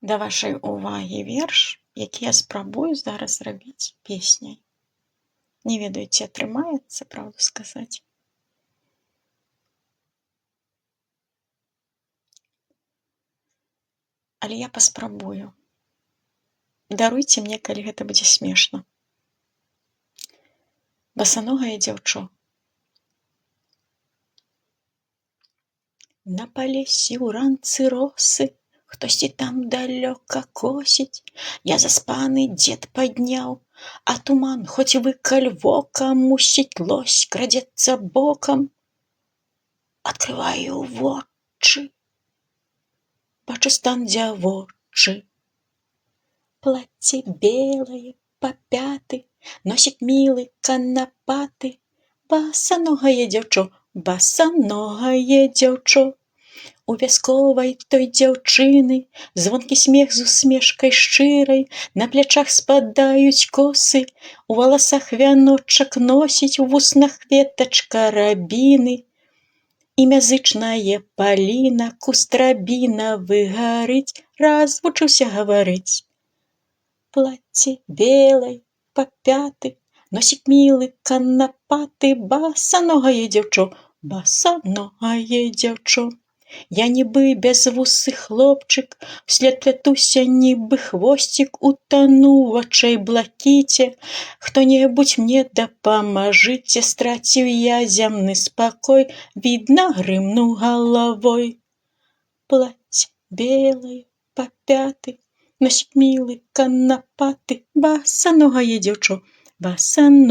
Да вашай увагі верш, які я спрабую зараз зрабіць песняй. Не ведаю, ці атрымаецца, праўду сказаць. Але я паспрабую. Даруйце мне, калі гэта будзе смешна. Басаногае дзяўчо. На Палессі ўранцы росы хтосьці там далёка косіць. Я заспаны дзед падняў, а туман, хоць выкаль вока, мусіць, лось крадзецца бокам. Адкрываю вочы, бачу стан дзявочы. Плацце белае па пяты, носік мілы канапаты, басаногае дзяўчо, басаногае дзяўчо. У вясковай той дзяўчыны звонкі смех з усмешкай шчырай, на плячах спадаюць косы, у валасах вяночак носіць, у вуснах ветачка рабіны. Імя зычнае Паліна, куст рабінавы гарыць, развучыўся гаварыць. Плацце белае па пяты, носік мілы канапаты, басаногае дзяўчо, басаногае дзяўчо. Я нібы бязвусы хлопчык, услед плятуся, нібы хвосцік, утану вачэй блакіце. Хто-небудзь мне дапамажыце, страціў я зямны спакой, відна, грымнуў галавой. Плацце белае па пяты, носік мілы канапаты, басаногае дзяўчо, басаногае.